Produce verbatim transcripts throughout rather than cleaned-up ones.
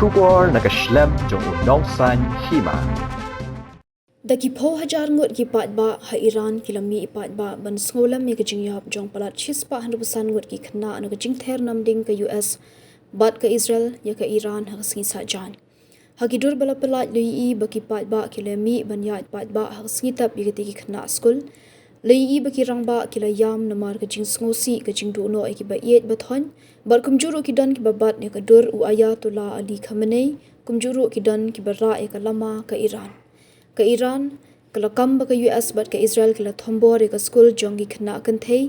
Khubor na ka shlem jong u nongsan hima. Da ki phew hajar ngut ki paidbah ha Iran ki la mih paidbah ban sngewlem ïa ka jingïap jong palat shispah hynriewphew san ngut ki khynnah na ka jingther namding ka U S bad ka Israel ïa ka Iran ha ka sngi Saitjaiñ. Ha ki dur ba la pyllait la ïohi ba ki paidbah ki la mih ban ïaid paidbah ha ka sngi tep ïa kite ki khynnah skul. La ïohi ba ki rangbah ki la ïam namar ka jingsngewsih, ka jingduh noh ïa kiba ïeit ba thoiñ. Bad kumjuh ruh ki don kiba bat ïa ka dur u Ayatollah Ali Khamenei, kumjuh ruh ki don kiba rah ïa ka lama ka Iran. Ka Iran ka la kam ba ka U S bad ka Israel ki la thombor ïa ka skul jong ki khynnah kynthei,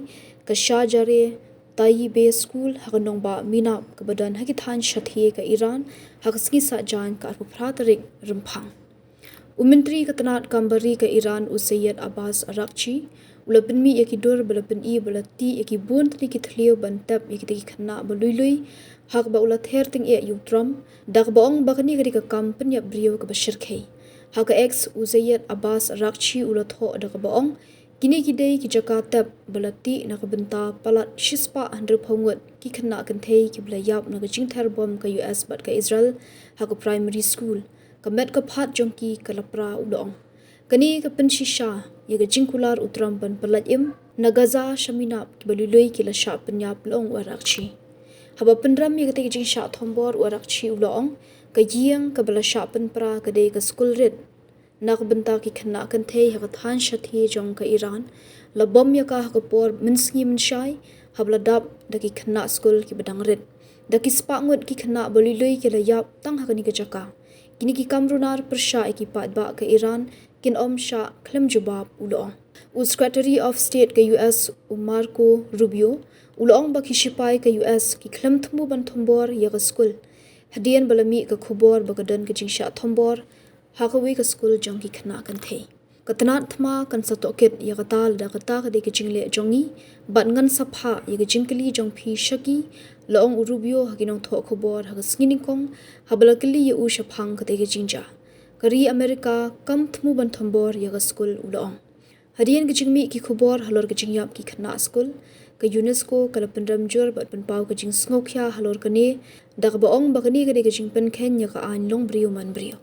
ka Shahjare Tayyibe School, ha ka nongbah Minab kaba don ha ki thaiñ shathie ka Iran, ha ka sngi Saitjaiñ ka arphew phra tarik Rymphang. U Myntri ka tnad kam bari ka Iran u Syed Abbas Araghchi u la pynmih ïa ki dur ba la pyni ba la tih ïa ki bun tylli ki thliew ban tep ïa kite ki khynnah ba lui lui, ha kaba u la ther tyngeh ïa u Trump da kaba ong ba kane ka dei ka kam pynïap briew kaba shyrkhei. Ha ka X, u Syed Abbas Araghchi u la thoh da kaba ong, kine ki dei ki jaka tep ba la tih na ka bynta palat shispah hynriewphew ngut ki khynnah kynthei kiba la ïap na ka jingther bom ka U S bad ka Israel ha ka primary school. Ka met ka phad jong ki ka la pra, u la ong. Kane ka pynshisha ïa ka jingkular u Trump ban pyllait im na Gaza sha Minab, kiba lui lui ki la shah pynïap, la ong u Araghchi. Haba pynrem ïa kata ka jingshah thombor, u Araghchi u la ong, ka ïing kaba la shah pynpra ka dei ka skul rit na ka bynta ki khynnah kynthei ha ka thaiñ shathie jong ka Iran. La bom ïa ka ha ka por mynsngi mynshai, haba la dap da ki khynnah skul kiba dang rit. Da ki spah ngut ki khynnah ba lui lui ki la ïap tang ha kane ka jaka. Kine ki kam runar pyrshah ïa ki paidbah ka Iran kin ym shah khlem jubab, u la ong. U Secretary of State ka U S u Marco Rubio u la ong ba ki shipai ka U S ki khlem thmu ban thombor ïa ka skul hadien ba la mih ka khubor ba ka don ka jingshah thombor ha kawei ka skul jong ki khynnah kynthei. Ka tnad thma kan sa tohkit ïa kata lada kata ka dei ka jingleh jong ngi, bad ngan sa phah ïa ka jingkylli jong phi sha ki, la ong u Rubio ha ki nongthoh khubor ha ka sngi nyngkong haba la kylli ïa u shaphang kata ka jingjia. Ka ri Amerika kam thmu ban thombor ïa ka skul, u la ong. Hadien ka jingmih ki khubor halor ka jingïap ki khynnah skul, ka UNESCO ka la pynrem jur bad pynpaw ka jingsngewkhia halor kane da kaba ong ba kane ka dei ka jingpynkheiñ ïa ka aiñ long briew man briew.